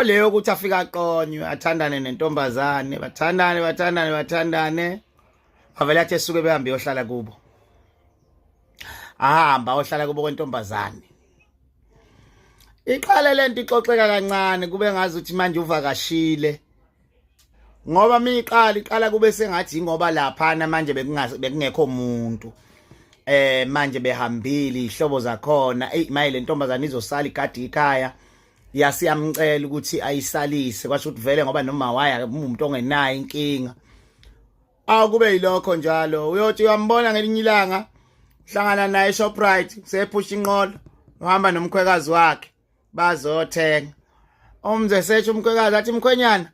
leyo ukuthi afike aqonywe athandane nentombazane, bathandane bathandane bathandane, avele athi esuke behambe yohlala kubo, ahamba ohlala kubo kwentombazane. Iqale lento ixoxeka kancane, kube ngazi ukuthi manje uvakashile, ngoba miqala iqala kube sengathi ingoba laphana manje bekungekho umuntu, manje behambile ihlobo zakhona. Ey, maye le ntombazane izosala igadi ikhaya, yasiyamcela ukuthi ayisalise, kwasho ukuthi vele ngoba noma waya umuntu ongenayo inkinga. Awukube yilokho njalo, uyothi uyambona ngelinye ilanga hlangana naye eShoprite, sephusha inqolo, uhamba nomkhwekazi wakhe bazothenga. Umze setsho umkhwekazi athi, mkhwenyana,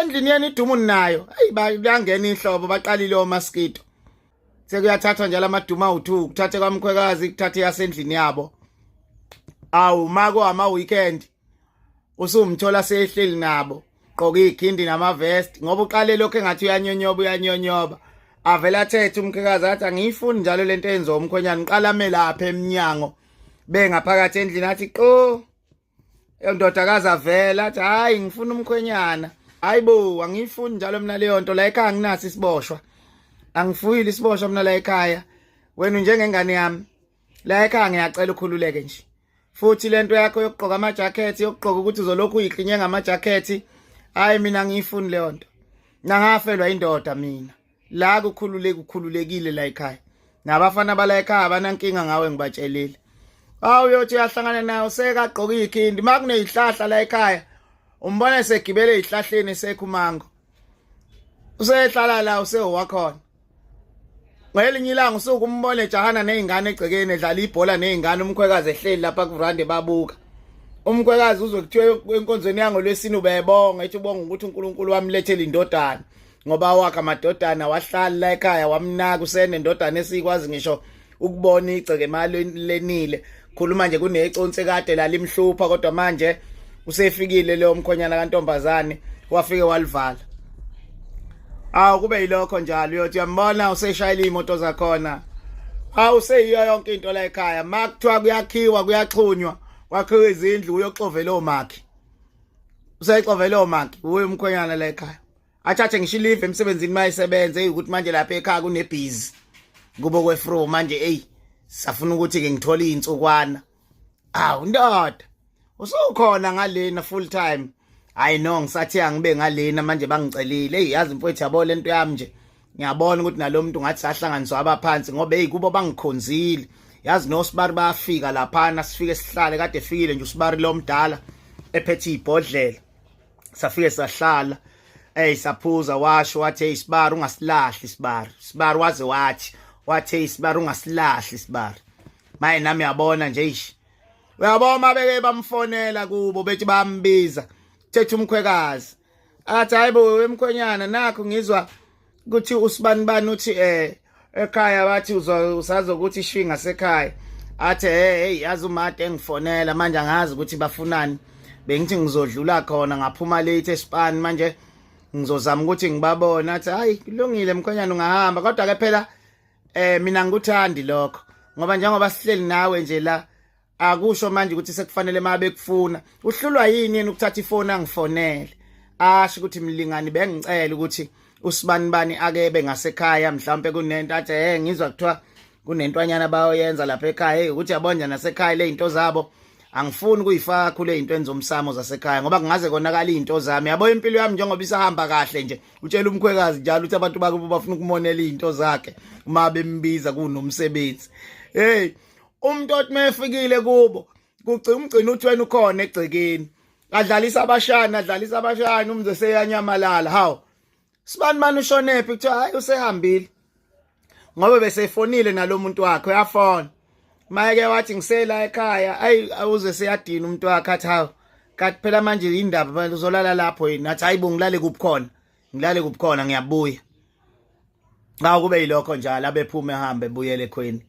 endlini yenu idumu nayo. Ayi, bayangena inhlobo, baqalile omaskito, sekuyathathwa njalo amaduma awu2, kuthathe kwamkhwekazi, kuthathe yasendlini yabo. Awu, mako ama weekend usumthola sehleli nabo, gqoka ikhindi namavest, ngoba uqale lokho engathi uyanyonyoba uyanyonyoba. Avela athethe umkhwekazi athi, angiyifuni njalo lento eyenziwa umkhwenyana. Uqala melapha eminyango bengaphakathi endlini, athi qo ndodakazi, avela athi, hayi, ngifuna umkhwenyana. Hayibo, angiyifuni njalo mina leyo nto, la ekhaya nginaso isiboshwa, angifuyile isiboshwa mina la ekhaya. Wena njengengane yami la ekhaya, ngiyacela ukhululeke nje. Futhi lento yakho yokugqoka ama-jacket, yokugqoka ukuthi uzolokhu uyiklinye ngama-jacket, hayi, mina ngiyifuni leyo nto. Nangafelwa indoda mina la, kukhululeke, ukhululekile la ekhaya, nabafana bala ekhaya abanankinga ngawe, ngibatshelile. Awu, uyothi uyahlangana naye usekagqoka ikhindi, makunezihlahla la ekhaya umbona segibele ezihlahleni, sekhumango, usehlala la, usewakhona. Ngelinye ilanga usuke umbone ejahana nezingane egcekeni, edlala ibhola nezingane, umkhwekazi ehleli lapha kuvrande babuka. Umkhwekazi uzwe kuthiwa enkonzweni yangolwesine ubebonga, ethi ubonga ukuthi uNkulunkulu wamlethela indodana, ngoba wakhe amadodana wahlala la ekhaya wamnaka, usenendodana esikwazi ngisho ukubona igceke emali lenile. Khuluma nje kuneconsi kade lalimhlupha, kodwa manje usefikile leyo mkhonyana kantombazane, wafike walivala. Awu, kube yilokho njalo, uyothi uyambona useshayela imoto zakhona. Awu, seyiyo yonke into la ekhaya. Makuthiwa kuyakhiwa, kuyaxhunywa, kwakhiwa izindlu, uyoxovela omakhi, useyixovela omakhi uye umkhonyana la ekhaya. Athathe ngisho ilive emsebenzini mayisebenze, hey, ukuthi manje lapha ekhaya kunebhizi kubo kwefro manje, hey, safuna ukuthi ke ngithole izinsukwana. Awu ndoda, usukhona ngalena full time? Hayi no, ngisathi angibe ngalena manje, bangicelile. Hey, yazi mfowethu, yabo lento yami nje, ngiyabona ukuthi nalomuntu ngathi sahlanganiswa abaphansi, ngoba hey, kubo bangikhonzile yazi. Nosibari bayafika laphana, sifike sihlale, kade efikile nje usibari lo mdala ephethe ibhodlela, safike sahlala, hey, saphuza. Washo wathi, hey sibari, ungasilahli sibari, sibari. Waze wathi, hey sibari, ungasilahli sibari. Maye nami yabona nje, ish, uyabona mabeke bamfonela kubo bethi bambiza, thetha umkhwekazi athi, hayibo emkhwenyana, nakho ngizwa ukuthi usibani bani uthi ekhaya bathi usazokuthi ishinga sekhaya. Athi, hey hey, yazi umade engifonela manje, angazi ukuthi bafunani, bengithi ngizodlula khona, ngaphuma late esipani, manje ngizozama ukuthi ngibabone. Athi, hayi, kulungile mkhwenyana, ungahamba, kodwa ke phela mina ngikuthandi lokho, ngoba njengoba sihleli nawe nje la, akusho manje ukuthi sekufanele mabe kufuna. Uhlulwa yini yena ukuthatha ifoni angifonele, asho ukuthi, mlingani, bengicela ukuthi usibani bani akebe ngasekhaya, mhlawumbe kunento. Athi, hey, ngizwa kuthiwa kunentwanyana bayoyenza lapha ekhaya. Hey, ukuthi yabona nasekhaya le zinto zabo angifuni kuyifaka kakhulu ezintweni zomsamo zasekhaya, ngoba kungaze konakala izinto zami, yabo, impilo yami njengoba isahamba kahle nje. Utshela umkhwekazi njalo ukuthi abantu bakubo bafuna ukumonela izinto zakhe uma bembiza kunomsebenzi. Hey, umuntu othi mefikile kubo kugcina umgcina uthi wena ukhona egcekeni, adlalisa abashana, adlalisa abashana, umze seyanyamalala. Hawu, sibani mani ushonephi? Kuthiwa, hayi, usehambile, ngoba besefonile nalomuntu wakhe, uyafona mayeke wathi ngisela ekhaya. Ayi, awuze seyadina umuntu wakhe, athi, hawu, kanti phela manje indaba uzolala lapho yini? Athi, hayibo, ngilale kuphi khona, ngilale kuphi khona, ngiyabuya. Ngawo kube yilokho njalo, abephume ehambe ebuyele ekhweni.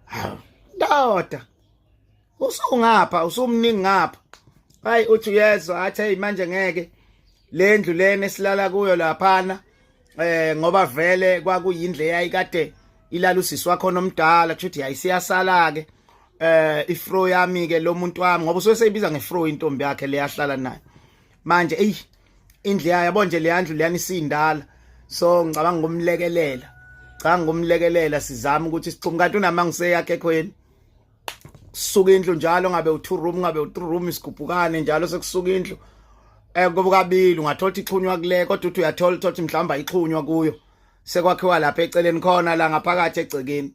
Hawu ndoda, usungapha, usumningi ngapha. Hayi, uthi uyezwa athi, hey, manje ngeke le ndlu lena esilala kuyo laphana, ngoba vele kwakuyindle eyayikade ilala usisi wakho nomdala, kusho yayisiyasala ke ifro yami ke lo muntu wami, ngoba usuke seyibiza ngefro intombi yakhe leyahlala nayo. Manje eyi indlu yayo yabo nje leya ndlu leyana isindala, so ngicabanga ukumlekelela, ngicabanga ukumlekelela, sizame ukuthi sixhume. Kanti unama ngiseyakhe ekhweni kusuka indlu njalo, ngabe u2 room, ngabe u3 room, isigubhukane njalo sekusuka indlu kuba kabili. Ungathola ukuthi ixhunywa kule, kodwa uthi uyathola ukuthi mhlawumbe ayixhunywa kuyo, sekwakhiwa lapha eceleni khona la ngaphakathi egcekeni.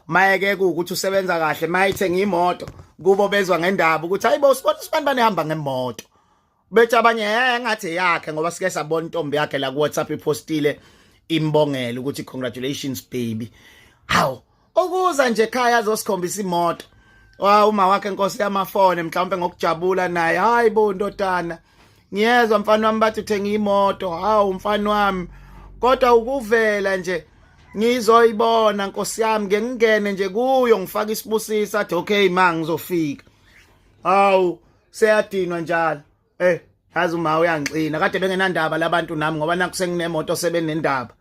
Mayeke kuwukuthi usebenza kahle, mayithenga imoto kubo bezwa ngendaba ukuthi hayibo, usibona usibani banehamba ngemoto, bethi abanye ngathi yakhe, ngoba sike sabona intombi yakhe la ku WhatsApp ipostile imbongela ukuthi congratulations baby. Hawu, ukuza nje ekhaya azosikhombisa imoto wa uma wakhe, inkosi yamafone, mhlawumbe ngokujabula naye, hayi bo ndodana, ngiyezwa mfana wami bathi uthenga imoto, hawu mfana wami, kodwa ukuvela nje ngizoyibona nkosi yami, ngeke ngingene nje kuyo ngifake isibusiso. Athi okay ma, ngizofika. Hawu, seyadinwa njalo. Yazi uma uyangixina, kade bengenandaba labantu nami, ngoba nakho senginemoto sebenendaba.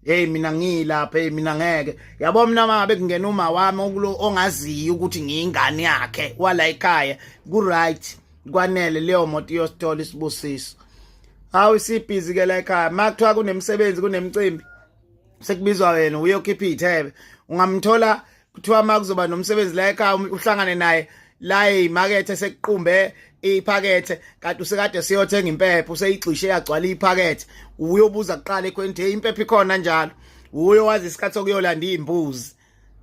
Hey mina ngilapha, hey mina ngeke yabo mina mangabe kungena uma wami okulo ongaziyo ukuthi ngiyingane yakhe wala ekhaya, ku right, kwanele leyo moto iyosithola isibusiso. Hawu, isibhizi ke la ekhaya, makuthiwa kunemsebenzi, kunemicimbi, sekubizwa wena uyokhipha iy'thebe. Ungamthola kuthiwa uma kuzoba nomsebenzi la ekhaya, uhlangane naye la eyimakethe sekuqumbe iphakethe, kanti usekade siyothenga impepho, useyigxishe yagcwala iphakethe. Uyobuza kuqala ekhweni, hey, impepho ikhona njalo? Uyo wazi isikhathi sokuyolanda izimbuzi.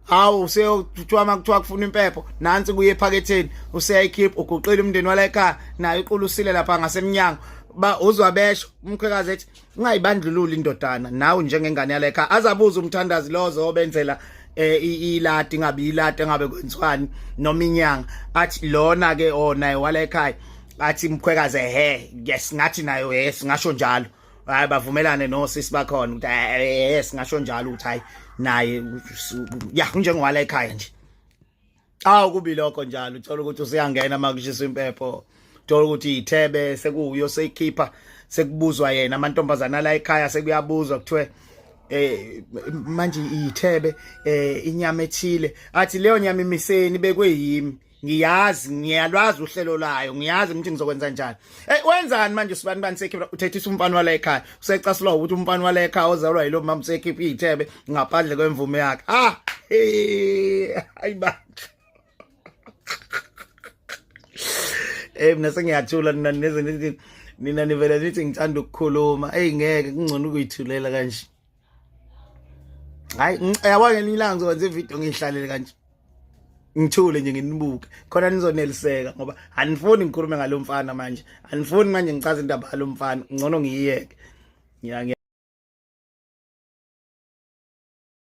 Hawu, useyothiwa uma kuthiwa kufuna impepho, nansi kuye ephaketheni, useyayikhipha, uguqile umndeni wala ekhaya naye uqulusile lapha ngasemnyango. Ba uzwa besho umkhwekazi ethi ungayibandlululi indodana nawe njengengane yala ekhaya, azabuza umthandazi lozo obenzela iladi, ngabe iladi engabe kwenziwani noma inyanga, athi lona ke oh naye wala ekhaya, athi mkhwekazi he, yes, ngathi nayo yes, ngasho njalo. Hayi, bavumelane nosisi bakhona ukuthi yes, ngasho njalo ukuthi hayi naye ya njengowala ekhaya nje. Awu, kubi lokho njalo, uthola ukuthi usuyangena makushisa impepho, uthola ukuthi ithebe sekuyo seyikhipha, sekubuzwa yena, amantombazana la ekhaya sekuyabuzwa kuthiwe manje ithebe inyama ethile, athi leyo nyama imiseni bekwe yimi, ngiyazi, ngiyalwazi uhlelo layo, ngiyazi ukuthi ngizokwenza njani. Wenzani manje usibani bani sekhipha, uthethisa umfana wala ekhaya, usecasulwa ukuthi umfana wala ekhaya ozalwa yilo mama usekhipha iy'thebe ngaphandle kwemvume yakhe. Ah hayi bandla, mina sengiyathula, nina nize nithi, nina nivele nithi ngithanda ukukhuluma. Eyi ngeke, kungcono ukuyithulela kanje. Hayi yabo, ngelinye ilanga ngizokwenza ividiyo ngiyihlalele kanje, ngithule nje nginibuke khona nizoneliseka, ngoba anifuni ngikhulume ngalo mfana manje, anifuni manje ngichaze indaba yalo mfana, ngcono ngiyiyeke.